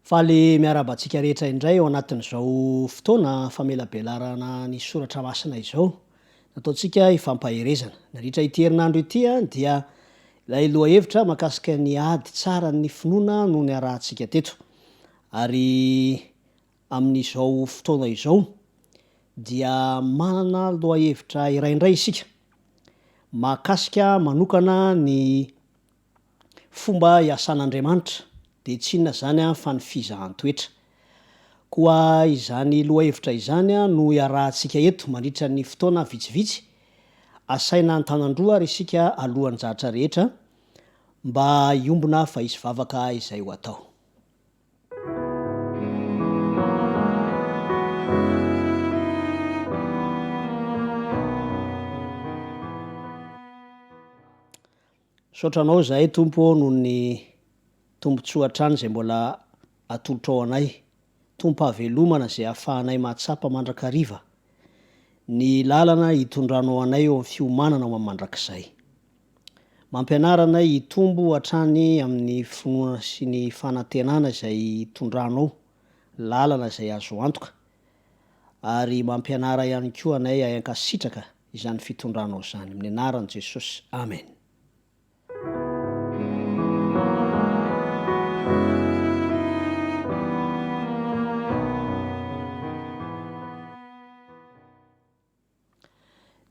Faly miarahaba antsika rehetra indray ao anatin'izao fotoana famelabelarana ny soratra masina izao. Nataontsika hifampaherezana. Nandritra ity herinandro ity dia ilay lohahevitra mahakasika ny ady tsaran'ny finoana no niarahantsika teto. Ary amin'izao fotoana izao dia manana lohahevitra iray indray isika mahakasika manokana ny fomba iasan'Andriamanitra dia tsy inona izany fa ny fizahan-toetra. Koa izany lohahevitra izany no iarahantsika eto mandritra ny fotoana vitsivitsy. Asaina an-tanan-droa ary isika alohan'ny zahatra rehetra mba hiombona fa hisy vavaka izay ho atao. Misaotra Anao izahay Tompo ô noho ny tombotsoa hatrany izay mbola atolotrao anay, tompom-pahavelomana izay ahafahanay mahatsapa mandrakariva ny lalana hitondranao anay eo amin'ny fiomanana ho amin'ny mandrakizay. Mampianara anay hitombo hatrany amin'ny finoana sy ny fanantenana izay hitondranao lalana izay azo antoka ary mampianara ihany koa anay hahay hankasitraka izany fitondranao izany. Amin'ny anaran'i Jesosy. Amen.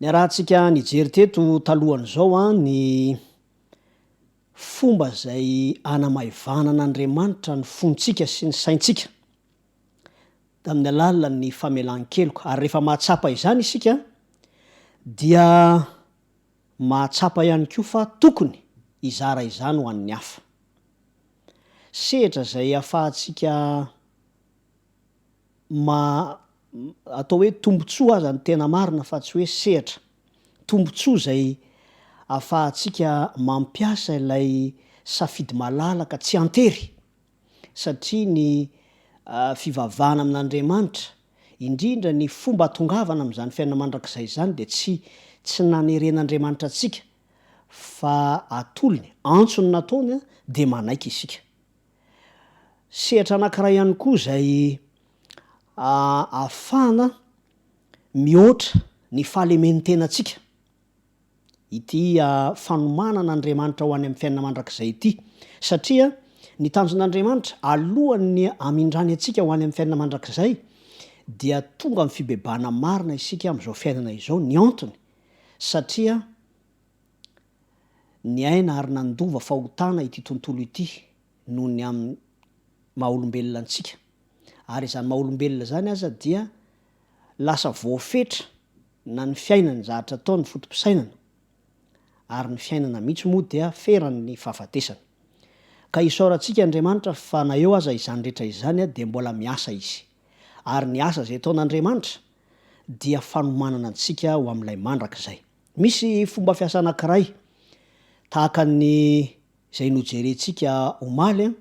Niarahantsika nijery teto talohan'izao ny fomba izay anamaivanan'Andriamanitra ny fontsika sy ny saintsika tamin'ny alalan'ny famelan-keloka. Ary rehefa mahatsapa izany isika dia mahatsapa ihany koa fa tokony hizara izany ho an'ny hafa. Sehatra izay ahafahantsika ma atao hoe tombotsoa aza ny tena marina fa tsy hoe sehatra. Tombotsoa izay ahafahantsika mampiasa ilay safidy malalaka tsy an-tery satria ny fivavahana amin'Andriamanitra, indrindra ny fomba hahatongavana amin'izany fiainana mandrakizay izany dia tsy tsy naneren'Andriamanitra antsika fa atolony, antsony nataony dia manaiky isika. Sehatra anankiray ihany koa izay ahafahana mihoatra ny fahalemen'ny tenantsika ity fanomanan'Andriamanitra ho any amin'ny fiainana mandrakizay ity, satria ny tanjon'Andriamanitra alohan'ny hamindrany antsika ho any amin'ny fiainana mandrakizay dia tonga amin'ny fibebahana marina isika amin'izao fiainana izao, ny antony satria Niaina ary nandova fahotana ity tontolo ity noho ny amin'ny maha olombelona antsika. Ary izany maha olombelona izany aza dia lasa voafetra na ny fiainany, zahatra atao, ny foto-pisainana, ary ny fiainana mihitsy moa dia feran'ny fahafatesana. Ka isaorantsika Andriamanitra fa na eo aza izany rehetra izany dia mbola miasa Izy. Ary ny asa izay ataon'Andriamanitra dia fanomanana antsika ho amin'ilay mandrakizay. Misy fomba fiasa anankiray tahaka ny izay nojerentsika omaly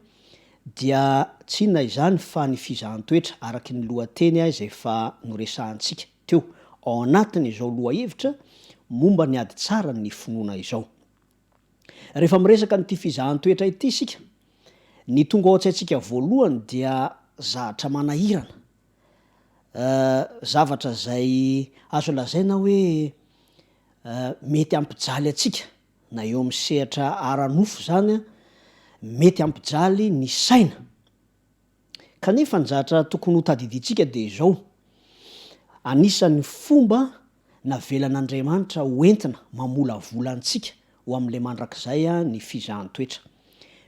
dia tsy inona izany fa ny fizahan-toetra araky ny lohateny izay efa noresahantsika teo ao anatin'izao lohahevitra momba ny ady tsara ny finoana izao. Rehefa miresaka an'ity fizahan-toetra ity isika, ny tonga ao an-tsaintsika voalohany dia zahatra manahirana, zavatra izay azo lazaina hoe mety hampijaly antsika na eo amin'ny sehatra ara-nofo izany, mety hampijaly ny saina. Kanefa ny zavatra tokony ho tadidintsika dia izao, anisan'ny fomba navelan'Andriamanitra ho entina mamolavola antsika ho amin'ilay mandrakizay ny fizahan-toetra.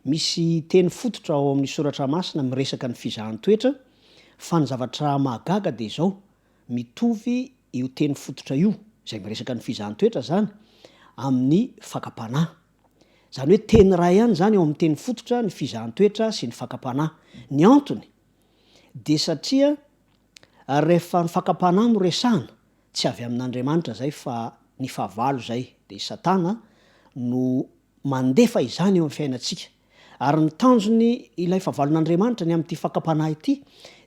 Misy teny fototra ao amin'ny Soratra Masina miresaka ny fizahan-toetra, fa ny zavatra mahagaga dia izao, mitovy io teny fototra io, izay miresaka ny fizahan-toetra izany, amin'ny fakam-panahy. Izany hoe teny iray ihany izany ao amin'ny teny fototra ny fizahan-toetra sy ny fakam-panahy. Ny antony dia satria rehefa ny fakam-panahy no resahana, tsy avy amin'Andriamanitra izay fa ny fahavalo izay, dia i Satana no mandefa izany eo amin'ny fiainantsika. Ary ny tanjony ilay fahavalon'Andriamanitra ny amin'ity fakam-panahy ity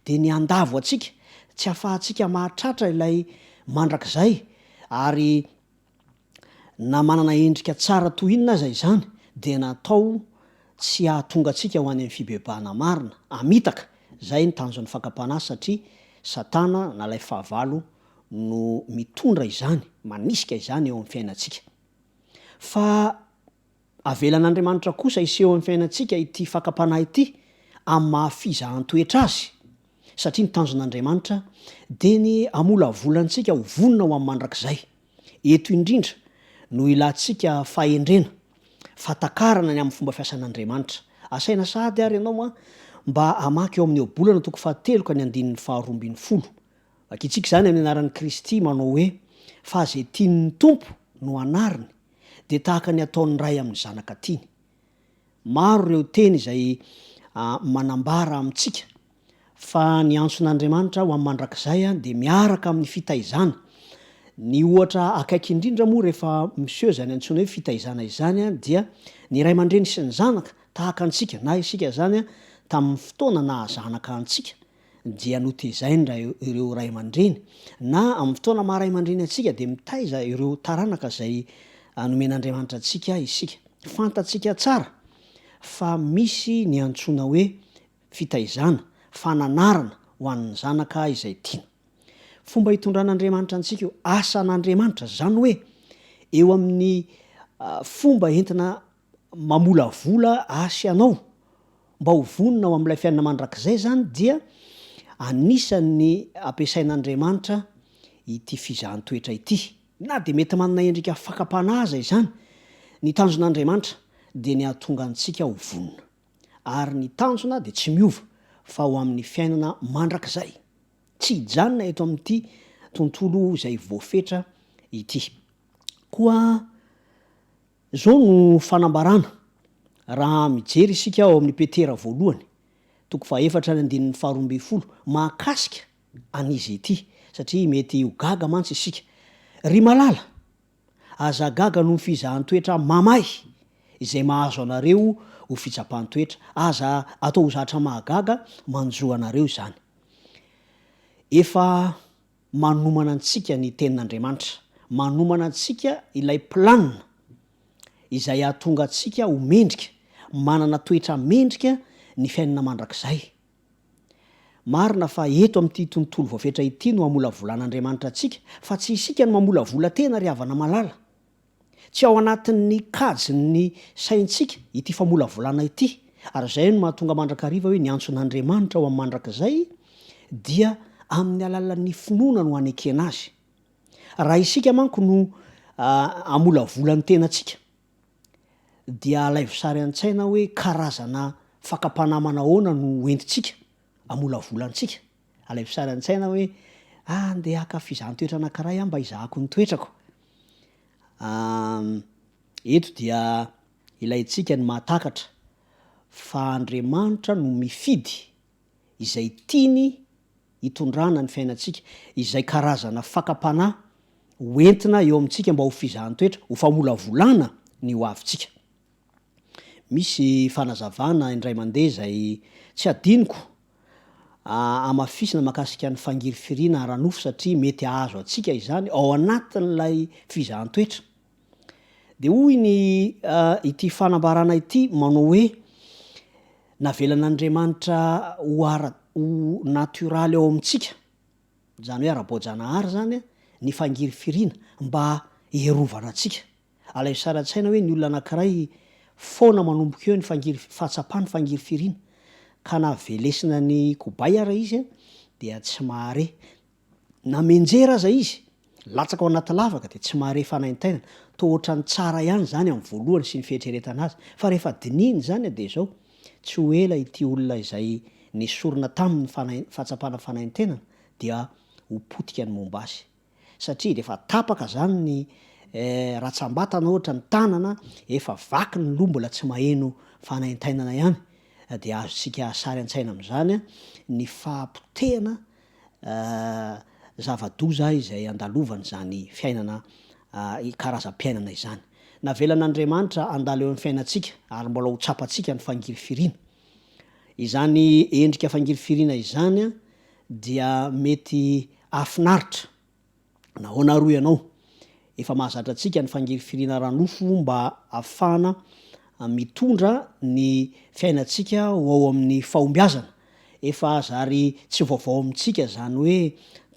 dia ny handavo antsika, tsy hahafahantsika mahatratra ilay mandrakizay ary Na manana endrika tsara toy inona aza izany dia natao tsy hahatonga antsika ho any amin'ny fibebahana marina, hamitaka, izay ny tanjon'ny fakam-panahy satria Satana na ilay fahavalo no mitondra izany, manisika izany eo amin'ny fiainantsika. Fa avelan'Andriamanitra kosa hiseho amin'ny fiainantsika ity fakam-panahy ity amin'ny maha fizahan-toetra azy, satria ny tanjon'Andriamanitra dia ny hamolavola antsika ho vonona ho amin'ny mandrakizay. Eto indrindra no ilantsika fahendrena, fahatakarana ny amin'ny fomba fiasan'Andriamanitra. Asaina sahady àry ianao mba hamaky eo amin'ny Ohabolana toko fahatelo ka ny andininy faharoambinifolo. Vakintsika izany amin'ny anaran'i Kristy manao hoe, Fa izay tian'ny Tompo no anariny, dia tahaka ny ataon'ny ray amin'ny zanaka tiany. Maro ireo teny izay manambara amintsika fa ny antson'Andriamanitra ho amin'ny mandrakizay dia miaraka amin'ny fitaizana. Ny ohatra akaiky indrindra moa rehefa miseho izany antsoina hoe fitaizana izany dia ny ray aman-dreny sy ny zanaka tahaka antsika na isika izany tamin'ny fotoana naha zanaka antsika dia notezain ireo ray aman-dreny na amin'ny fotoana maha ray aman-dreny antsika dia mitaiza ireo taranaka izay nomen'Andriamanitra antsika isika. Fantatsika tsara fa misy ny antsoina hoe fitaizana, fananarana ho an'ny zanaka izay tiana. Fomba itondran'Andriamanitra antsika io, asan'Andriamanitra, izany hoe eo amin'ny fomba entina mamolavola ahy sy anao mba ho vonona ho amin'ilay fiainana mandrakizay izany dia anisan'ny ampiasain'Andriamanitra ity fizahan-toetra ity. Na dia mety manana endrika fakam-panahy aza izany, ny tanjon'Andriamanitra dia ny hahatonga antsika ho vonona. Ary ny tanjona dia tsy miova fa ho amin'ny fiainana mandrakizay. Tsy hijanona eto amin'ity tontolo izay voafetra ity. Koa izao no fanambarana raha mijery isika ao amin'ny Petera voalohany, toko fahaefatra ny andininy faharoambinifolo, mahakasika an'izy ity, satria mety ho gaga mantsy isika. Ry malala, aza gaga noho ny fizahan-toetra mamay izay mahazo anareo ho fitsapan-toetra, aza atao ho zatra mahagaga manjo anareo izany. Efa manomana antsika ny Tenin'Andriamanitra, manomana antsika ilay planina izay hahatonga antsika ho mendrika, manana toetra mendrika ny fiainana mandrakizay. Marina fa eto amin'ity tontolo voafetra ity no amolavolan'Andriamanitra antsika, fa tsy isika no mamolavola tena ry havana malala. Tsy ao anatin'ny kajin'ny saintsika ity famolavolana ity, ary izay no mahatonga mandrakariva hoe ny antson'Andriamanitra ho amin'ny mandrakizay dia amin'ny alalan'ny finoana no anekena azy. Raha isika manko no hamolavola ny tenantsika, dia alaivo sary an-tsaina hoe karazana fakam-panahy manahoana no hoentintsika hamolavola antsika. Alaivo sary an-tsaina hoe, ah, ndeha haka fizahan-toetra anankiray aho mba hizahako ny toetrako. Eto dia ilaintsika ny mahatakatra fa Andriamanitra no mifidy izay tiany hitondrana ny fiainantsika, izay karazana fakam-panahy ho entina eo amintsika mba ho fizahan-toetra, ho famolavolana ny ho avintsika. Misy fanazavana indray mandeha izay tsy hadinoko hamafisina mahakasika ny fangirifiriana ara-nofo satria mety hahazo antsika izany ao anatin'ilay fizahan-toetra. Dia hoy ny ity fanambarana ity manao hoe, Navelan'Andriamanitra ho ara ho natioraly ao amintsika, izany hoe ara-boajanahary izany, ny fangirifiriana mba hierovana antsika. Alaivo sary an-tsaina hoe ny olona anankiray foana manomboka eo ny fangiri fahatsapany fangirifiriana, ka na velesina ny kobay ara izy dia tsy mahare. Na mianjera aza izy, latsaka ao anaty lavaka dia tsy mahare fanaintainana. Toa ohatran'ny tsara ihany izany amin'ny voalohany sy ny fieritreretana azy. Fa rehefa dinihina izany dia izao, tsy ho ela ity olona izay nesorina taminy ny fanai fahatsapana fanaintainana dia ho potika ny momba azy. Satria rehefa tapaka izany ny ratsambatana ohatra ny tanana, efa vaky ny loha mbola tsy maheno fanaintainana ihany, dia azontsika sary an-tsaina amin'izany ny fahapotehana zava-doza izay andalovany izany fiainana karazam-piainana izany. Navelan'Andriamanitra handalo eo amin'ny fiainantsika ary mbola ho tsapantsika ny fangirifiriana. Izany endrika fangirifiriana izany dia mety hahafinaritra. Nahoana ary hoy ianao? Efa mahazatra antsika ny fangirifiriana ara-nofo mba hahafahana. mitondra ny fiainantsika ho ao amin'ny fahombiazana. Efa zary tsy vaovao amintsika izany hoe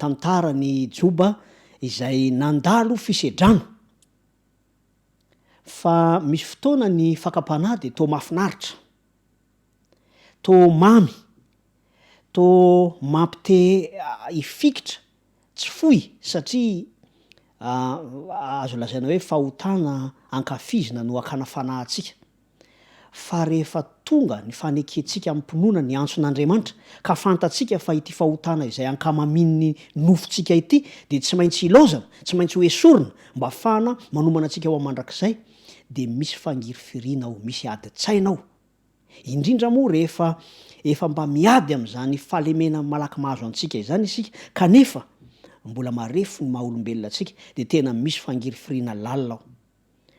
tantaran'i Joba izay nandalo fisedrana. Fa misy fotoana ny fakam-panahy dia toa mahafinaritra, toa mamy, toa mampite hifikitra tsy foy satria azo lazaina hoe fahotana ankafizina no hakana fanahy antsika. Fa rehefa tonga ny fanekentsika amim-pinoana ny antson'Andriamanitra, ka fantatsika fa ity fahotana izay ankamamin'ny nofontsika ity dia tsy maintsy ilaozana, tsy maintsy ho esorina mba hafahana manomana antsika ho amin'ny mandrakizay, dia misy fangirifiriana ao, misy adin-tsaina ao. Indrindra moa rehefa efa mba miady amin'izany fahalemena malaky mahazo antsika izany isika, kanefa mbola marefo ny maha-olombelona antsika, dia tena misy fangirifiriana lalina ao.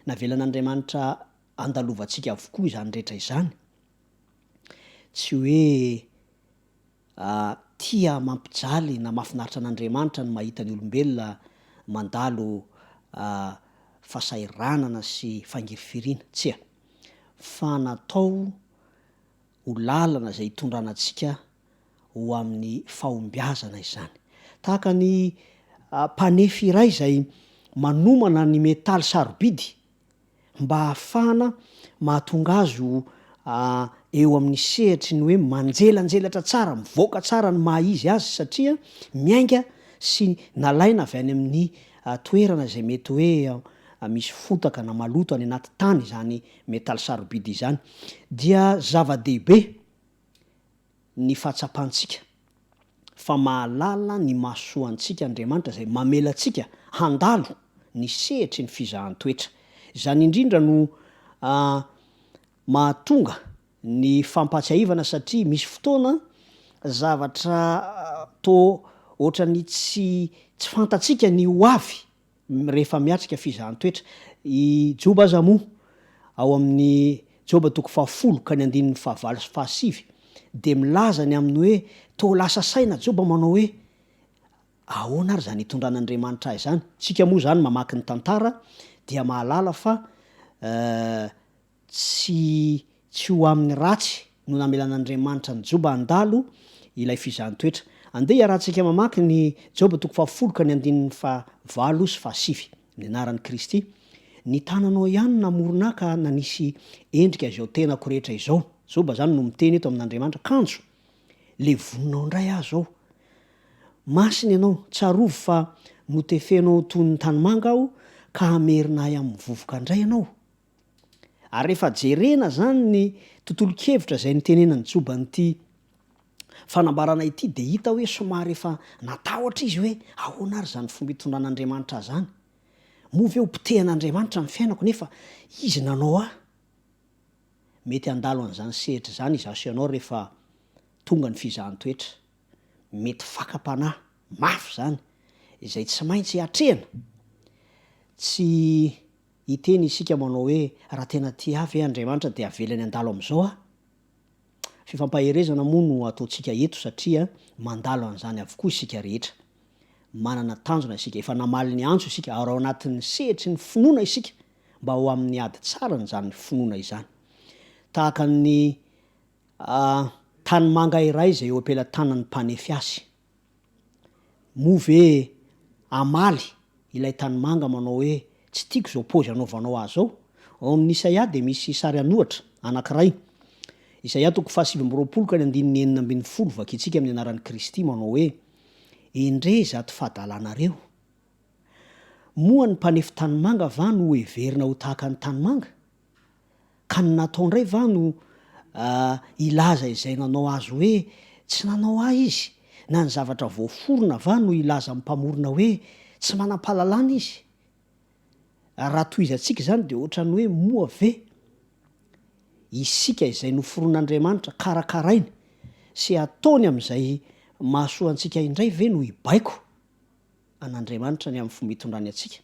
Navelan'Andriamanitra andalovantsika avokoa izany rehetra izany. Tsy hoe tia mampijaly na mahafinaritra an'Andriamanitra ny mahita ny olombelona mandalo fahasahiranana sy fangirifiriana. Tsia. Fa natao ho lalana izay hitondrana antsika ho amin'ny fahombiazana izany. Tahaka ny mpanefy iray izay manomana ny metaly sarobidy mba hahafahana mahatonga azy ho eo amin'ny sehatry ny hoe manjelanjelatra tsara, mivoaka tsara ny maha izy azy satria miainga sy nalaina avy any amin'ny toerana izay mety hoe misy fotaka na maloto any anaty tany izany metaly sarobidy izany dia zava-dehibe ny fahatsapantsika fa mahalala ny mahasoa antsika Andriamanitra izay mamela antsika handalo ny sehatry ny fizahan-toetra. Izany indrindra no mahatonga ny fampahatsiahivana satria misy fotoana zavatra toa ohatran'ny tsy tsy fantatsika ny ho avy rehefa miatrika fizahan-toetra. I Joba aza moa, ao amin'ny Joba toko fahafolo ka ny andininy fahavalo sy fahasivy, dia milaza ny amin'ny hoe toa lasa saina Joba manao hoe, Ahoana ary izany hitondran'Andriamanitra ahy izany? Isika moa izany mamaky ny tantara dia mahalala fa Tsy tsy ho amin'ny ratsy no namelan'Andriamanitra an'i Joba handalo ilay fizahan-toetra. Andeha hiarahantsika mamaky ny Joba toko fahafolo ka ny andininy fahavalo sy fahasivy. Amin'ny anaran'i Kristy. Ny tananao ihany no namorona ahy ka nanisy endrika izao tenako rehetra izao. Joba izany no miteny eto amin'Andriamanitra, kanjo levoninao indray aho izao. Masina ianao, tsarovy fa notefenao toy ny tanimanga aho ka hamerina ahy amin'ny vovoka indray ianao. Ary rehefa jerena izany ny tontolon-kevitra izay nitenenan'i Joba an'ity fanambarana ity dia hita hoe somary efa natahotra izy hoe ahoana ary izany fomba itondran'Andriamanitra ahy izany? Moa ve ho potehan'Andriamanitra ny fiainako nefa Izy nanao ahy? Mety handalo an'izany sehatra izany izaho sy ianao rehefa tonga ny fizahan-toetra. Mety fakam-panahy mafy izany izay tsy maintsy atrehina. Tsy Hiteny isika manao hoe, Raha tena tia ahy ve Andriamanitra dia avelany handalo amin'izao aho? Fifampaherezana moa no ataontsika eto satria mandalo an'izany avokoa isika rehetra. Manana tanjona isika, efa namaly ny antso isika ary ao anatin'ny sehatry ny finoana isika mba ho amin'ny ady tsaran'izany finoana izany. Tahaka ny tanimanga iray izay eo am-pelatanan'ny mpanefy azy. Moa ve hamaly ilay tanimanga manao hoe, Tsy tiako izao paozy anaovanao ahy izao? Ao amin'ny Isaia dia misy sary an'ohatra anankiray. Isaia toko fahasivy amby roapolo ka ny andininy 16 vakintsika amin'ny anaran'i Kristy manao hoe, Endrey izato fahadalanareo! Moa ny mpanefy tanimanga va no heverina ho tahaka ny tanimanga? Ka ny natao indray va no hilaza izay nanao azy hoe tsy nanao ahy izy? Na ny zavatra voaforona va no hilaza amin'ny mpamorona hoe tsy manam-pahalalana izy? Raha tohizantsika izany dia ohatran'ny hoe moa ve isika izay noforon'Andriamanitra karakarainy sy ataony amin'izay mahasoa antsika indray ve no hibaiko an'Andriamanitra ny amin'ny fomba itondrany antsika.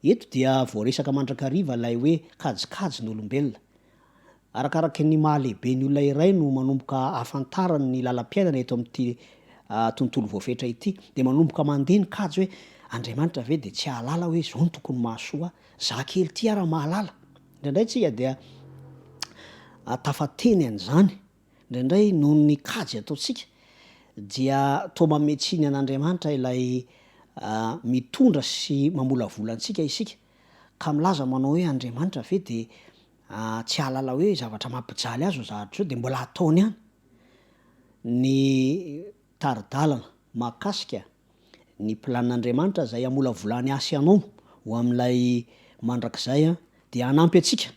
Eto dia voaresaka mandrakariva ilay hoe kajikajy ny olombelona. Arakaraky ny maha lehibe ny olona iray no manomboka ahafantarany ny lalam-piainana eto amin'ity tontolo voafetra ity. Dia manomboka mandeha ny kajy hoe Andriamanitra ve dia tsy hahalala hoe izao no tokony mahasoa ahy? Za kely ity ara mahalala. Indraindray tsika dia. tafateny an'izany. Indraindray noho ny kajy ataontsika dia toa manome tsiny an'Andriamanitra ilay mitondra sy mamolavola antsika isika ka milaza manao hoe Andriamanitra ve dia tsy hahalala hoe zavatra mampijaly azy izao zavatra izao dia mbola ataony ihany ny tari-dalana mahakasika ny planin'Andriamanitra izay hamolavolany ahy sy anao ho amin'ilay mandrakizay dia hanampy antsika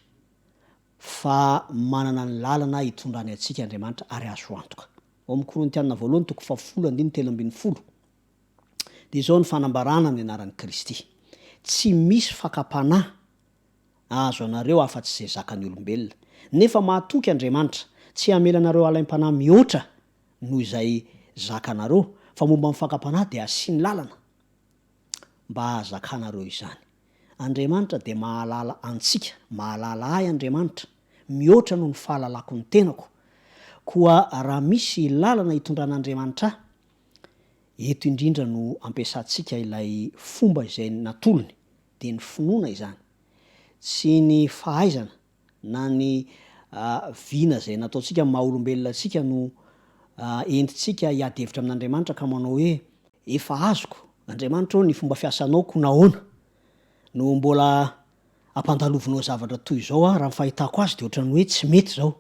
fa manana ny lalana hitondrany antsika Andriamanitra ary azo antoka. Ao amin'ny Korintiana voalohany toko fahafolo andininy 13 dia izao ny fanambarana amin'ny anaran'i Kristy, Tsy misy fakam-panahy ahazo anareo afa-tsy izay zakan'ny olombelona. Nefa mahatoky Andriamanitra, tsy hamela anareo halaim-panahy mihoatra noho izay zakanareo, fa momba ny fakam-panahy dia asiany lalana mba hahazakanareo izany. Andriamanitra dia mahalala antsika, mahalala ahy Andriamanitra, mihoatra noho ny fahalalako ny tenako. Koa raha misy lalana hitondran'Andriamanitra ahy, eto indrindra no ampiasantsika ilay fomba izay natolony, dia ny finoana izany. Tsy ny fahaizana na ny vina izay nataontsika amin'ny maha olombelona antsika no entintsika hiady hevitra amin'Andriamanitra ka manao hoe, efa azoko, Andriamanitra ô, ny fomba fiasanao koa nahoana no mbola ampandalovinao zavatra toy izao aho, raha ny fahitako azy dia ohatran'ny hoe tsy mety izao.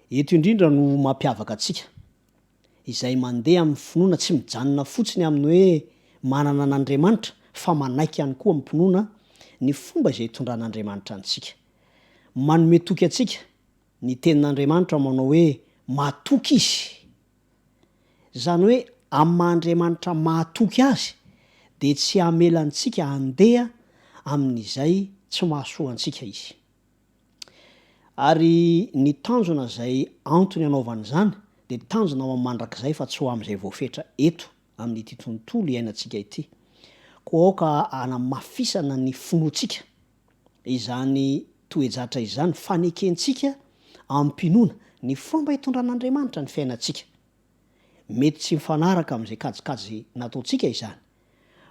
Eto indrindra no mampiavaka antsika. Izay mandeha amin'ny finoana tsy mijanona fotsiny amin'ny hoe manana an'Andriamanitra fa manaiky ihany koa amim-pinoana ny fomba izay itondran'Andriamanitra antsika. Manome toky antsika ny Tenin'Andriamanitra manao hoe matoky Izy. Izany hoe amin'ny maha Andriamanitra mahatoky Azy dia tsy hamela antsika handeha amin'izay tsy mahasoa antsika Izy. Ary ny tanjona izay antony anaovana izany dia tanjona ho amin'ny mandrakizay fa tsy ho amin'izay voafetra eto amin'ity tontolo iainantsika ity. Koa aoka hanamafisana ny finoantsika izany toe-jatra izany, fanekentsika amim-pinoana ny fomba itondran'Andriamanitra ny fiainantsika. Mety tsy mifanaraka amin'izay kajikajy nataontsika izany,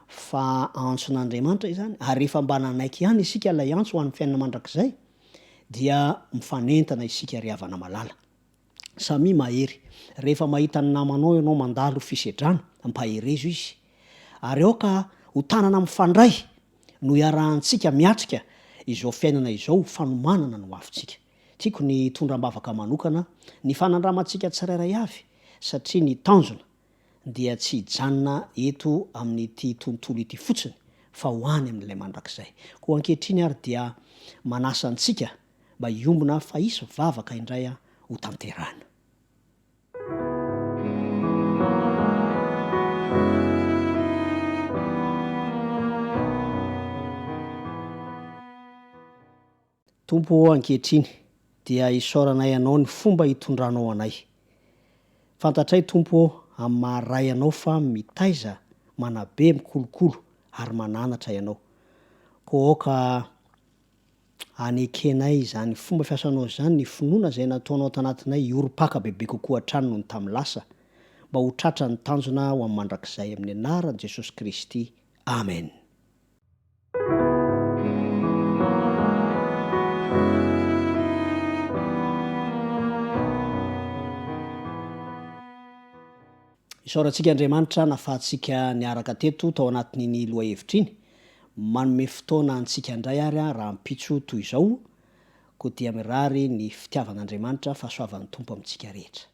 fa antson'Andriamanitra izany, ary rehefa mba nanaiky ihany isika ilay antso ho an'ny fiainana mandrakizay, dia mifanentana isika ry havana malala. Samia mahery. Rehefa mahita ny namanao ianao mandalo fisedrana, ampaherezo izy. Ary aoka ho tanana mifandray no iarahantsika miatrika izao fiainana izao ho fanomanana ny hoavintsika. Tiako ny hitondra am-bavaka manokana ny fanandramantsika tsirairay avy satria ny tanjona dia tsy hijanona eto amin'ity tontolo ity fotsiny fa ho any amin'ilay mandrakizay. Koa ankehitriny ary dia manasa antsika mba hiombona fa hisy vavaka indray ho tanterahina. Tompo ô ankehitriny dia isaoranay Anao ny fomba itondranao anay. Fantatray Tompo ô amin'ny maha Ray Anao fa mitaiza, manabe, mikolokolo ary mananatra Ianao. Koa aoka hanekenay izany fomba fiasanao izany, ny finoana izay nataonao tanatinay hiorim-paka bebe kokoa hatrany noho ny tamin'ny lasa, mba ho tratra ny tanjona ho amin'ny mandrakizay amin'ny anaran'i Jesosy Kristy. Amen. Isaorantsika Andriamanitra nafahantsika niaraka teto tao anatin'iny lohahevitra iny. Manome fotoana antsika indray ary rahampitso toy izao, koa dia mirary ny fitiavan'Andriamanitra, fahasoavan'ny Tompo amintsika rehetra.